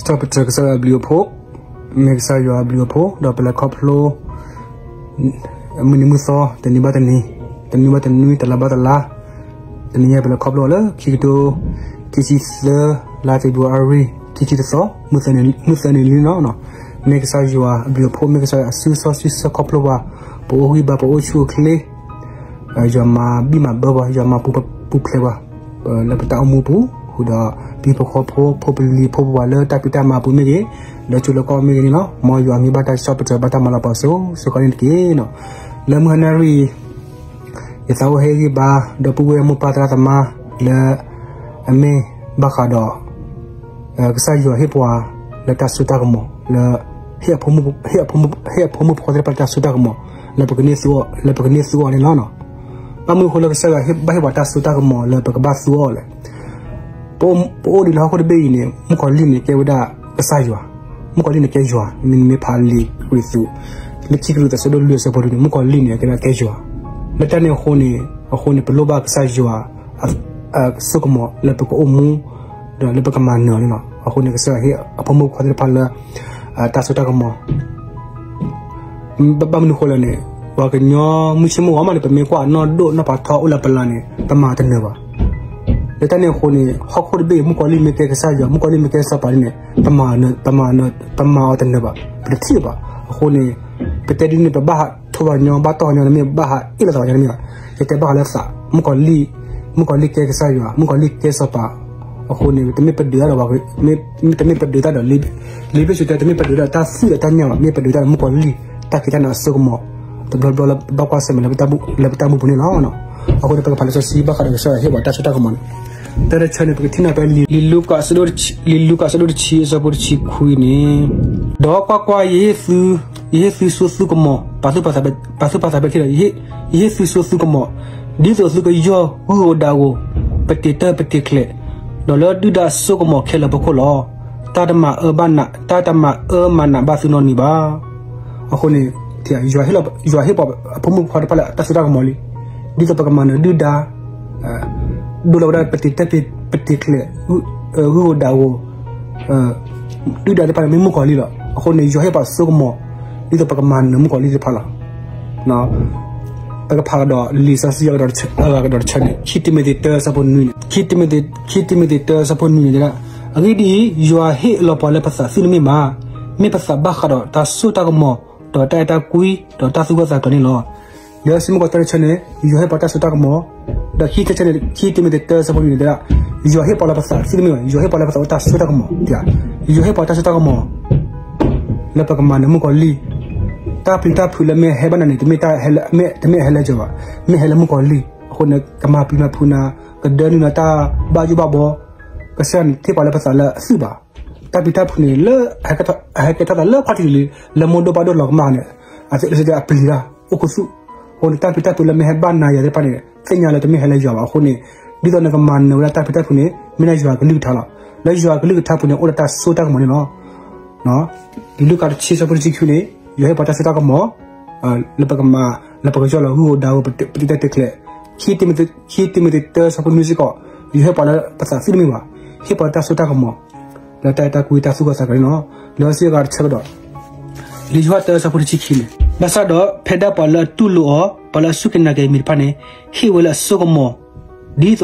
ကစၢ်ပတြၢၤကစၢ်ယွၤအဘျုးအဖှိၣ်, မ့ၢ်ကစၢ်ယွၤအဘျုးအဖှိၣ် ဒီးပလဲၤခီဖျိ မုၢ်နံၤမုၢ်သီ တနံၤဘၣ်တနံၤ, တနွံဘၣ်တနွံ, တလါဘၣ်တလါ, တနံၤအံၤ ပလဲၤခီဖျိလၢ ခံကထိခံဆံသၢ လါ February ခံဆံတသီ, မုၢ်သၢနံၤလံလီၤ. မ့ၢ်ကစၢ်ယွၤအဘျုးအဖှိၣ်, မ့ၢ်ကစၢ်ယွၤအစုစီဆှံဆှၢခီဖျိပှၤ, ပအိၣ်ဂံၢ်ဘါ ပအိၣ်ဆူၣ်အိၣ်ချ့, ယွၤမၤဘံၣ်မၤဘၢပှၤ, ယွၤမၤပူၤဖျဲးပှၤ လၢပတၢ်အိၣ်မူပူၤ, ဃုာ်ဒီး ပဟံၣ်ဖိဃီဖိ ဖိပလံၤဖိပဝၤလၢတၢ်ဖံးတၢ်မၤအပူၤမ့ၢ်ဂ့ၤ, လၢကၠိလၢကီၢ်မ့ၢ်ဂ့ၤန့ၣ်လီၤ. မ်ယွၤမ့ၢ်ဘၣ်တၢ်စံးထီၣ်ပတြၢၤ ဘၣ်တၢ်မၤလၤကပီၤစိၤစိၤဃီန့ၣ်တက့ၢ်. လၢမုၢ်ဟါနၣ်ရံၣ် ယသးအိၣ်ဟ့ၣ်ဂံၢ်ဘါ ဒီပုၢ်ဝဲၢ်မိၢ်ပၢ်သရၣ်သမါ လၢအမ့ၢ်ဘၣ်ဃးဒီး ကစၢ်ယွၤဟ့ၣ်ပှၤလၢတၢ်စိတၢ်ကမီၤ လၢ ဟ့ၣ်အဖိမုၣ်ဖိဃီသ့ၣ်တဖၣ်လၢတၢ်စိတၢ်ကမီၤ လၢပကန့ၢ်သူအီၤ, လၢပကန့ၢ်သူအီၤန့ၣ်လီၤ. ဘၣ်မနုၤအဃိလၢကစၢ်ယွၤဘၣ်ဟ့ၣ်ပှၤတၢ်စိတၢ်ကမီၤလၢပကဘၣ်သူအီၤလဲၣ်. ပအိၣ်ဒံးလၢဟီၣ်ခိၣ်တဘ့ၣ်အံၤန့ၣ် မုၣ်ကီၤလံၢ်န့ၣ်ကဲဝဲဒၣ်ကစၢ်ယွၤ, မုၣ်ကီၤလံၢ်န့ၣ်ကဲယွၤ, မ့မ့ၢ်ဖးလံာ်ကရံၣ်သူး လၢခံကရံၣ်သူး အဆၢဒိၣ်လွံၢ် အဆၢဖိလွံၢ်န့ၣ် မုၣ်ကီၤလံၢ်န့ၣ် ကဲဒၣ်ကဲယွၤ. လၢတၢ်န့ၣ်အဃိန့ၣ်, အဃိန့ၣ် ပလိၣ်ဘၣ်ကစၢ်ယွၤ စိကမီၤလၢပကအိၣ်မူ ဒီးလၢပကမၤနၢၤန့ၣ်လီၤ. အဃိန့ၣ် ကစၢ်ယွၤဟ့ၣ်အဖိမုၣ်ဖိခွါသ့ၣ်တဖၣ်လၢ တၢ်စိတၢ်ကမီၤ ဘၣ်မနုၤဃိလဲၣ်န့ၣ်, ပှၤကညီမုၢ်ဆ့ၣ်မုၢ်ဂီၤမးန့ၣ် ပမ့ၢ်ကွၢ်နီၢ်ဒိၣ်နီၢ်ဖးထီအိၣ်လၢပလၤန့ၣ် ပမၤတနၢၤဘၣ်. လၢတၢ်န့ၣ်အဃိန့ၣ် ဟီၣ်ခိၣ်တဘ့ၣ်အံၤ မုၣ်ကီၤလံၢ်မ့ၢ်ကဲကစၢ်ယွၤ မုၣ်ကီၤလံၢ်မ့ၢ်ကဲစီၤပၤန့ၣ် ပမၤအီၤတနၢၤဘၣ်, ပတထံၣ်ဘၣ်. အဃိန့ၣ် ပတဲဒ်န့ၣ် ပဘၣ်ဟးထိးဘၣ်ညီ ဘၣ်တီၢ်ညီတမ့ၢ် ဘၣ်ဟးအ့ၣ်လိာ်သးညီတမ့ၢ်ဘၣ်. ယတဲဘၣ်ဃးလၢသး မုၣ်ကီၤလံၢ်, မုၣ်ကီၤလံၢ်ကဲကစၢ်ယွၤ မုၣ်ကီၤလံၢ်ကဲစီၤပၤ. အဃိန့ၣ် တမ့ၢ်ပဒုးတၢ်ဒီး တမ့ၢ်ပဒုးတၢ်ဒီး လံာ်ဘ့ၣ်စူတဲ တမ့ၢ်ပဒုးတၢ်ဒီးတၢ်သွံၣ်ဒီးတၢ်ညၣ်ဘၣ်, မ့ၢ်ပဒုးတၢ်ဒီးမုၣ်ကီၤလံၢ် တၢ်ဖံးတၢ်မၤအစိကမီၤ တဘျီဘျီလၢဘၣ်ကွၢ်ဆၢၣ်မဲာ်လၢပတၢ်မူပူၤန့ၣ်လီၤ. အဃိန့ၣ် ပကဖးလံာ်စီဆှံဘၣ်ဃးဒီးကစၢ်ယွၤဟ့ၣ်ပှၤတၢ်စိတၢ်ကမီၤန့ၣ်, တၢ်တဆၢန့ၣ် ပကထံၣ်န့ၢ်ဖဲ လံာ်လူၤကၣ်အဆၢဒိၣ်တဆံ အဆၢဖိတဆံခွံန့ၣ်, ဒီးကွၢ်ကွၢ်, ယဟ့ၣ်သုစိသုကမီၤ, ပာ်သူၣ်ပာ်သးဖဲထံၣ်ဒီး ယဟ့ၣ်သုစိသုကမီၤ, ဒ်သိးသုကယီၢ်ဂုၢ်ဧိၤဒၣ်ဧိၤ, ပတ့ၤတၢၢ်ပတ့ၤချဲး, ဒီးလၢဒုၣ်ဒါအစိကမီၤခဲလၢာ်အဖီခိၣ်လီၤ. တၢ်တမၤအၢမၤနး, တၢ်တမၤအၢမၤနးဘၣ်သုနီတမံၤဘၣ်. အဃိန့ၣ် ယွၤဟ့ၣ်ပှၤအဖိမုၣ်ဖိခွါတဖၣ်လၢတၢ်စိတၢ်ကမီၤလံ, ဒ်သိးပကမၤနၢၤဒုၣ်ဒါ, ဒိလီၤဝဲဒၣ်ပတ့ၤတၢၢ်ပတ့ၤချဲး, ဂုၢ်ဧိၤဒၣ်ဧိၤ, ဒုၣ်ဒါတဖၣ်န့ၣ်မ့ၢ်မုၣ်ကီၤလံၢ်လီၤ. အဃိန့ၣ် ယွၤဟ့ၣ်ပှၤစိကမီၤ ဒ်သိးပကမၤနၢၤမုၣ်ကီၤလံၢ်တဖၣ်လီၤ. ပကဖးကဒီးလံာ်စီဆှံအကဒီးတဆၢန့ၣ်, ခံတံၤမသ့းတၢ အဆၢဖိနွံန့ၣ်, ခံတံၤမသ့းတၢ အဆၢဖိနွံန့ၣ်တဲဒၣ်, အဂ့ၢ်ဒ်အံၤ, ယွၤဟ့ၣ်အလီၤပှီၤလၢပသးသုတမ့ၢ်ဘၣ်, မ့ၢ်ပသးဘၣ်ဃးဒီးတၢ်စိတၢ်ကမီၤ, ဒီးတၢ်အဲၣ်တၢ်ကွံ, ဒီးတၢ်သူၣ်ဂၢၢ်သးကျၢၤန့ၣ်လီၤ. လံာ်စီဆှံမုၢ်ကီးတၢတဆၢန့ၣ် ယွၤဟ့ၣ်ပှၤတၢ်စိတၢ်ကမီၤ, ဒီးခံတဆၢန့ၣ် ခံတံၤမသ့းတၢ အဆၢဖိနွံန့ၣ်တဲဒၣ်, ယွၤဟ့ၣ်ပှၤလၢပသးသုတမ့ၢ်ဘၣ်, ယွၤဟ့ၣ်ပှၤလၢပသးအိၣ်တၢ်စိတၢ်ကမီၤ, ယွၤဟ့ၣ်ပှၤတၢ်စိတၢ်ကမီၤ လၢပကမၤနၢၤမုၣ်ကီၤလံၢ်, တၢ်ပျံၤတၢ်ဖုးလၢမ့ၢ်ဟဲဘၣ်နၤန့ၣ် တမ့ၢ်ဟဲလၢယွၤဘၣ်, မ့ၢ်ဟဲလၢမုၣ်ကီၤလံၢ်, အဃိန့ၣ် ကမၤပျံၤမၤဖုးနၤ, ကဒၢနုာ်နၤတၢ်ဘၣ်ယိၣ်ဘၣ်ဘီ, ကစၢ်ယွၤန့ၣ်တဟ့ၣ်ပှၤလၢပသးလၢအသွံၣ်ဘၣ်. တၢ်ပျံၤတၢ်ဖုးန့ၣ် လၢအဟဲကဲထီၣ်သးလၢခီၣ်ထံးလံ, လၢမိၢ်ဒိၣ်ပၢ်ဒိၣ်လီၤကမၣ်န့ၣ်, အဝဲသ့ၣ်အပျံၤတၢ်အိၣ်ခူသူၣ်, အဃိန့ၣ် တၢ်ပျံၤတၢ်ဖုးလၢမ့ၢ်ဟဲဘၣ်နၤယၤသ့ၣ်တဖၣ်န့ၣ် သ့ၣ်ညါလၢတမ့ၢ်ဟဲလၢယွၤဘၣ်. အဃိန့ၣ် ဒ်သိးနကမၤနၢၤဝဲဒၣ်တၢ်ပျံၤတၢ်ဖုးန့ၣ် မ့ၢ်ဒၣ်ယွၤအကလုၢ်ကထါလီၤ. လၢယွၤအကလုၢ်ကထါပူၤန့ၣ် အိၣ်ဒီးတၢ်စိတၢ်ကမီၤန့ၣ်လီၤ. လံာ်လူၤကၣ်တဆံ အဆၢဖိတဆံခံန့ၣ် ယွၤဟ့ၣ်ပှၤတၢ်စိတၢ်ကမီၤ လၢပကမၤ, လၢပကယီၢ်လီၤဂုၢ်ဧိၤဒၣ်ဧိၤ ပတ့ၤတၢ်တ့ၤချဲး, ခံတံၤမသ့းတၢ အဆၢဖိနွံစ့ၢ်ကီး, ယွၤဟ့ၣ်ပှၤလၢပသးသုတမ့ၢ်ဘၣ်, ဟ့ၣ်ပှၤတၢ်စိတၢ်ကမီၤ လၢတၢ်အဲၣ်တၢ်ကွံတၢ်သူၣ်ဂၢၢ်သးကျၢၤန့ၣ်လီၤ. လံာ်စီဆှံအဂၤတဆၢကဒီး, လံာ်ယိၤဟၣ်တၢ အဆၢဖိတဆံခံန့ၣ်, ဘၣ်ဆၣ်ဒီးဖဲဒၣ်ပှၤလၢအတူၢ်လိာ်အီၤ, ပှၤလၢအစူၢ်က့ၤနာ်က့ၤအမံၤတဖၣ်န့ၣ် ဟ့ၣ်ဝဲလၢအစိကမီၤ, ဒ်သိး, ဒ်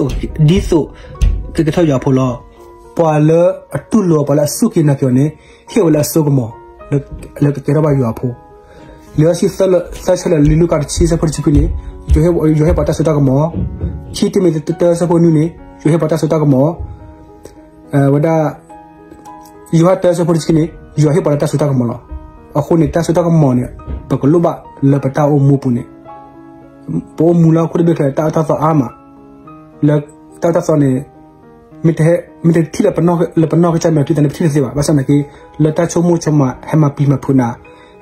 သိးကကဲထီၣ်ယွၤအဖိလီၤ. ပှၤလၢအတူၢ်လိာ်အီၤ, ပှၤလၢအစူၢ်က့ၤနာ်က့ၤအီၤန့ၣ် ဟ့ၣ်ဝဲလၢအစိကမီၤ လၢကကဲထီၣ်ဘၣ်ယွၤအဖိ. လံာ်စီဆှံသၢဆၢလၢာ် လံာ်လူၤကၣ်တဆံ အဆၢဖိတဆံခွံန့ၣ်, ယွၤဟ့ၣ်ပှၤတၢ်စိတၢ်ကမီၤ, ခံတံၤမသ့းတၢ အဆၢဖိနွံန့ၣ် ယွၤဟ့ၣ်ပှၤတၢ်စိတၢ်ကမီၤ, ဝဲဒၣ် ယိၤဟၣ်တၢ အဆၢဖိတဆံန့ၣ် ယွၤဟ့ၣ်ပှၤလၢတၢ်စိတၢ်ကမီၤလီၤ. အဃိန့ၣ် တၢ်စိတၢ်ကမီၤန့ၣ် ပကလိၣ်ဘၣ်လၢပတၢ်အိၣ်မူပူၤန့ၣ်, ပအိၣ်မူလၢဟီၣ်ခိၣ်တဘ့ၣ်အကျါ တၢ်အၢတၢ်သီအါမး, လၢတၢ်အၢတၢ်သီန့ၣ် မ့ၢ်တထံၣ်လၢပနီၢ်ကစၢ်မဲာ်ချံသးန့ၣ် ပထံၣ်တသ့ဘၣ်. ဘၣ်ဆၣ်သနာ်က့ လၢတၢ်ဆိကမိၣ်ဆိကမး ဟဲမၤပျံၤမၤဖုးနၤ,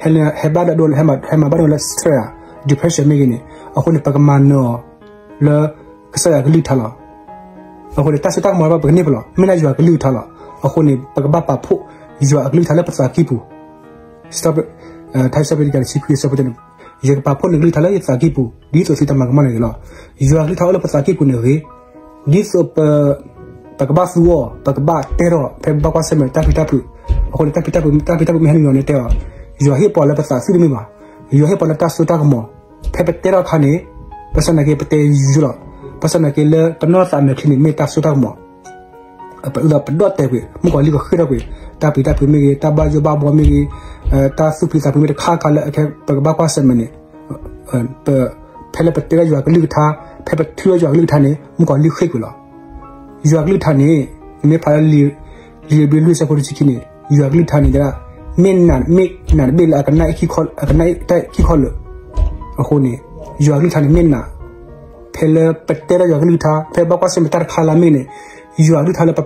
ဟဲဘၣ်ဒိ ဟဲမၤဘၣ်ဒိလၢ stress ဧါ, depression မ့ၢ်ဂ့ၤန့ၣ်, အဃိန့ၣ် ပကမၤနၢၤအီၤ လၢကစၢ်ယွၤအကလုၢ်ကထါလီၤ. အဃိန့ၣ် တၢ်စိတၢ်ကမီၤတဖၣ် ပကန့ၢ်ပလီၢ် မ့ၢ်ဒၣ်ယွၤအကလုၢ်ကထါလီၤ. အဃိန့ၣ် ပကဘၣ်ပာ်ဖှိၣ်ယွၤအကလုၢ်ကထါလၢပသးကံၢ်ပူၤ. ထါစံးထီၣ်ပတြၢၤ တကယၤတဆံခွံ အဆၢဖိတၢန့ၣ်, ယကပာ်ဖှိၣ်နကလုၢ်ကထါလၢယသးကံၢ်ပူၤ ဒ်သိးသုတမၤကမၣ်န့ၣ်တဂ့ၤလီၤ. ယွၤအကလုၢ်ကထါအိၣ်လၢပသးကံၢ်ပူၤန့ၣ်တဂ့ၤ, ဒ်သိးပ ပကဘၣ်သူအီၤ, ပကဘၣ်တဲထီၣ် ဖဲဘၣ်ကွၢ်ဆၢၣ်မဲာ်တၢ်ပျံၤတၢ်ဖုး အဃိန့ၣ် တၢ်ဖံးတၢ်ဖုးမ့ၢ်ဟဲနုာ်လီၤန့ၣ်တဲအီၤ, ယွၤဟ့ၣ်ပှၤလၢပသးသ့ၣ်တမ့ၢ်ဘၣ်, ယွၤဟ့ၣ်ပှၤလၢတၢ်စိတၢ်ကမီၤ, ဖဲပတဲထီၣ်အခါန့ၣ်, ဘၣ်ဆၣ်သနာ်က့ပတဲယိယိလီၤ, ဘၣ်ဆၣ်သနာ်က့လၢတနီၢ်သးမဲာ်ချံန့ၣ် မ့ၢ်တၢ်စိတၢ်ကမီၤ ပဒိၣ်ပဒိၣ်တဲာ်ကွံာ် မုၣ်ကီၤလံၢ်ကဃ့ၢ်ထီၣ်ကွံာ်, တၢ်ဖံးတၢ်ဖုးမ့ၢ်ဂ့ၤ, တၢ်ဘၣ်ယိၣ်ဘၣ်ဘှီမ့ၢ်ဂ့ၤ, တၢ်သူၣ်ဖှံသးဖှံမ့ၢ်တခါခါလၢအခဲ ပကဘၣ်ကွၢ်ဆၢၣ်မဲာ်န့ၣ်, ဖဲလၢပတဲထီၣ်ယွၤကလုၢ်ကထါ, ဖဲပထုးထီၣ်ယွၤကလုၢ်ကထါန့ၣ် မုၣ်ကီၤလံၢ်ဃ့ၢ်ကွံာ်လီၤ. ယွၤကလုၢ်ကထါန့ၣ်, နမ့ၢ်ဖးလၢ လံာ်ဧ့ၤဘြံၤလွံၢ်ဆၢဖိတဆံခံန့ၣ်, ယွၤကလုၢ်ကထါန့ၣ်ဒၣ်, မ့ၢ်နး, မ့ၢ်နးတဘ့ၣ်လၢအကနၣ်, အကနၣ်တၢ်အံၤခံခီလၢာ်, အဃိန့ၣ်, ယွၤကလုၢ်ကထါန့ၣ်မ့ၢ်နး, ဖဲလၢပတဲထီၣ်ယွၤကလုၢ်ကထါ, ဖဲဘၣ်ကွၢ်ဆၢၣ်မဲာ်တၢ်တခါလၢ်မ့ၢ်ဂ့ၤန့ၣ်, ယွၤကလုၢ်ကထါလၢပ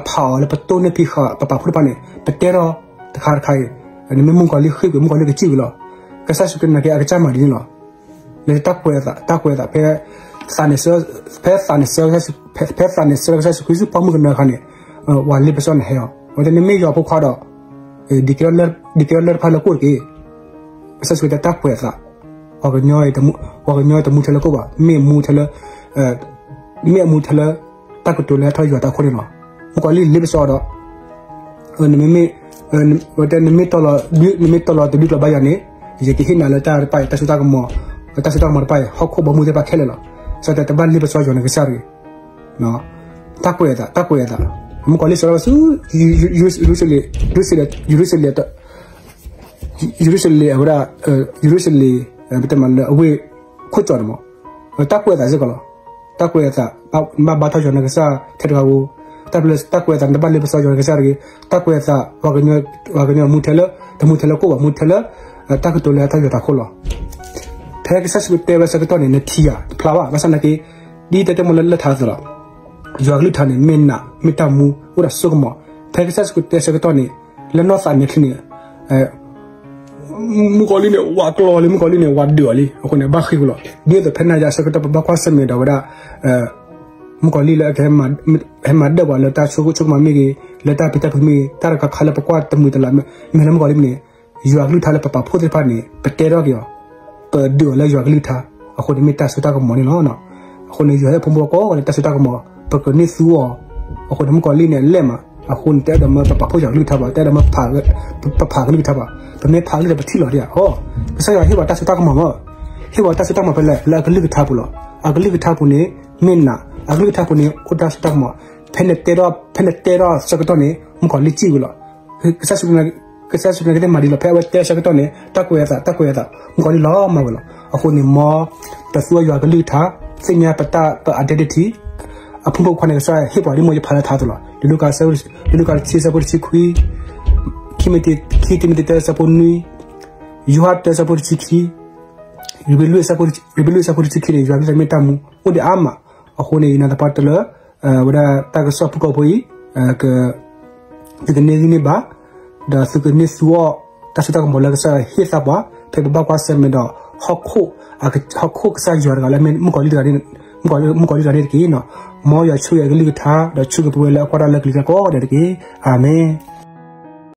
ဖးအီၤလၢပတိၢ်နီၣ်ဖံးဃာ်ပပာ်ဖှိၣ်တဖၣ်န့ၣ် ပတဲထီၣ်တခါတခါအံၤ, နမ့ၢ်မုၣ်ကီၤလံၢ်ဃ့ၢ်ကွံာ် မုၣ်ကီၤလံၢ်ကစံၣ်ကွံာ်လီၤ. ကစၢ်ယ့ၣ်ၡူးခရံာ်နာ်က့အကစၢ်မၤဒ်န့ၣ်လီၤ. လၢတၢ်ကွဲးအသး, တၢ်ကွဲးအသး, ဖဲသးန့ၣ်ဆၢ, ဖဲသးန့ၣ်ဆၢ, ဖဲသးန့ၣ်ဆၢကစၢ်ယ့ၣ်ၡူးခရံာ်ဆူပှၢ်မုၢ်ကနၢအခါန့ၣ်, ပှၤလ့ပစီန့ၣ်ဟဲအီၤ, အဝဲတဲနမ့ၢ်ယွၤဖိခွါဒီး, ဒုးကဲထီၣ်လၢၢ်တဖၣ်လၢကိၣ်တက့ၢ်. ကစၢ်ယ့ၣ်ၡူးခရံာ်တဲတၢ်ကွဲးအသး, ပှၤကညီ, ပှၤကညီတမူထဲလၢကိၣ်ဘၣ်, မ့ၢ်မူထဲလၢ, မ့ၢ်အမူထဲလၢ, တၢ်ကတိၤလၢဟဲထီၣ်ယွၤတၢ်ခိၣ်န့ၣ်လီၤ. မုၣ်ကီၤလံၢ်လ့ပစီဒီး နမ့ၢ်, ဝဲတဲနမ့ၢ်တီလီၤ, နမ့ၢ်တီလီၤတဒုကျိၤဘါယွၤန့ၣ်, ယကဟ့ၣ်နၤလၢတၢ်တဖၣ်အံၤ တၢ်စိတၢ်ကမီၤ, တၢ်စိတၢ်ကမီၤတဖၣ်အံၤ ဟီၣ်ခိၣ်ဘီမုၢ်သ့ၣ်တဖၣ်ခဲလၢာ်လီၤ. ကစၢ်ယွၤတဲတဘၣ်လ့ပစီယွၤနကစၢ်တဂ့ၤ. တၢ်ကွဲးအသး, တၢ်ကွဲးအသး, မုၣ်ကီၤလံၢ်စၢၤထီၣ်ဝဲဆူ, ယရူၤ, ယရူၤၡလ့ၣ်, ယရူၤၡလ့ၣ်, အဝဲဒၣ်, ယရူၤၡလ့ၣ်, ပတဲမးလၢအဝ့ၢ်ခိၣ်ကၠီၣ်န့ၣ်မး, တၢ်ကွဲးအသးစ့ၢ်ကီးလီၤ. တၢ်ကွဲးအသး, နဘၣ်ဘါထီၣ်ယွၤနကစၢ်ထဲတဂၤဧိၤ, တၢ်ကွဲးအသး နတဘၣ်လ့ပစီယွၤနကစၢ်တဂ့ၤ, တၢ်ကွဲးအသး, ပှၤကညီမူထဲလၢ, တမူထဲလၢကိၣ်ဘၣ်, မူထဲလၢ, တၢ်ကတိၤလၢဟဲထီၣ်ယွၤတၢ်ခိၣ်လီၤ. ဖဲကစၢ်ယ့ၣ်ၡူးခရံာ်တဲဝဲဆၢကတီၢ်န့ၣ် နထံၣ်ဧါ, တဖျါဘၣ်, ဘၣ်ဆၣ်သနာ်က့, ဒ်တဲတမ့ၢ်လၢလၢထးအသိးလီၤ. ယွၤကလုၢ်ကထါန့ၣ် မ့ၢ်နး, မ့ၢ်တၢ်မူ, အိၣ်ဒီးစိကမီၤ, ဖဲကစၢ်ယ့ၣ်ၡူးခရံာ်တဲဆၢကတီၢ်န့ၣ်, လၢနီၢ်သးမဲာ်ချံန့ၣ်, မုၣ်ကီၤလံၢ်န့ၣ် ဝးကျီလံ, မုၣ်ကီၤလံၢ်န့ၣ် ဝးဒုးအီၤလံ, အဃိန့ၣ် ဘၣ်ဃ့ၢ်ကွံာ်လီၤ. ဒ်သိးဖဲနၤယၤဆၢကတီၢ် ပဘၣ်ကွၢ်ဆၢၣ်မဲာ်ဒီးဝဲဒၣ်, မုၣ်ကီၤလံၢ်လၢအကဟဲမၤဒၢၣ်ပှၤလၢတၢ်ဆိကမိၣ်မ့ၢ်ဂ့ၤ, လၢတၢ်ဖံးတၢ်ဖုးမ့ၢ်ဂ့ၤ, တၢ်တခါခါလၢပကွၢ်တမုာ်တလၤ, မ့ၢ်လၢမုၣ်ကီၤလံၢ်မ့ၢ်န့ၣ်, ယွၤကလုၢ်ကထါလၢပပာ်ဖှိၣ်သ့ၣ်တဖၣ်န့ၣ် ပတဲထီၣ်က့ၤအီၤ, ပဒုးအီၤလၢယွၤကလုၢ်ကထါ, အဃိန့ၣ်မ့ၢ်တၢ်စိတၢ်ကမီၤန့ၣ်လီၤ. အဃိန့ၣ် ယွၤဟ့ၣ်ဖိမုၣ်ဖိကိးဂၤလၢတၢ်စိတၢ်ကမီၤ, ပကန့ၢ်သူအီၤ, အဃိန့ၣ် မုၣ်ကီၤလံၢ်န့ၣ် အလဲၢ်မး, အဃိန့ၣ် တအဲၣ်ဒိးမၢပပာ်ဖှိၣ်ယွၤကလုၢ်ကထါဘၣ်, တအဲၣ်ဒိးမၢပဖးကလုၢ်ကထါဘၣ်, ပမ့ၢ်ဖးကလုၢ်ကထါပထံၣ်လီၤဒံးဧါ, ကစၢ်ယွၤဟ့ၣ်ပှၤတၢ်စိတၢ်ကမီၤမး, ဟ့ၣ်ပှၤတၢ်စိတၢ်ကမီၤဖဲလဲၣ်, လၢအကလုၢ်ကထါပူၤလီၤ. အကလုၢ်ကထါပူၤန့ၣ် မ့ၢ်နး, အကလုၢ်ကထါပူၤန့ၣ် အိၣ်တၢ်စိတၢ်ကမီၤ, ဖဲနတဲထီၣ်, ဖဲနတဲထီၣ်ဆၢကတီၢ်န့ၣ် မုၣ်ကီၤလံၢ်စံၣ်ဝဲလီၤ. ကစၢ်ယ့ၣ်ၡူးခရံာ်နာ်က့သ့ၣ်မၤဒ်လီၤ, ဖဲအဝဲတဲဆၢကတီၢ်န့ၣ် တၢ်ကွဲးအသး, တၢ်ကွဲးအသး, မုၣ်ကီၤလံၢ်လီၤမၢ်ဝဲလီၤ. အဃိန့ၣ် မ်ပသူအီၤယွၤကလုၢ်ကထါ, သ့ၣ်ညါပတၢ်, ပ identity, အဖုၣ်ဖုၣ်ခွါန့ၣ် ကစၢ်ယွၤဟ့ၣ်ပှၤဒ်မ့ၢ်ယဖးလၢထးအသိးလီၤ. လံာ်လူၤကၣ်, လံာ်လူၤကၣ်တဆံဆၢဖိတဆံခွံ, ခံတံၤမသ့း, ခံတံၤမသ့းတၢဆၢဖိနွံ, ယိၤဟၣ်တၢဆၢဖိတဆံခံ, ဧ့ၤဘြံၤလွံၢ်ဆၢဖိတဆံခံန့ၣ် ယွၤကလုၢ်ကထါမ့ၢ်တၢ်မူ, အိၣ်ဒံးအါမး. အဃိန့ၣ် ယနာ်သပှၢ်တၢၢ်လၢ ဝဲဒၣ်တၢ်ကစီၣ်ဖုၣ်ကိာ်ဖိအံၤ သုကန့ၢ်ဂံၢ်န့ၢ်ဘါ, ဒီးသုကန့ၢ်သူအီၤ တၢ်စိတၢ်ကမီၤလၢကစၢ်ယွၤဟ့ၣ်သးပှၤ, ဖဲပဘၣ်ကွၢ်ဆၢၣ်မဲာ်ဒီး ဟီၣ်ခိၣ်, ဟီၣ်ခိၣ်ကစၢ်ယွၤတဂၤလၢ မုၣ်ကီၤလံၢ်တဂၤန့ၣ်, မုၣ်ကီၤလံၢ်တဂၤန့ၣ်တက့ၢ်. မ်ယွၤဆိၣ်ဂ့ၤအကလုၢ်ကထါ, ဒီးဆိၣ်ဂ့ၤပဝဲလၢအကွၢ်တၢ်လၢကလံၤကျါကိးဂၤဒဲးတက့ၢ်. အၤမ့ၣ်.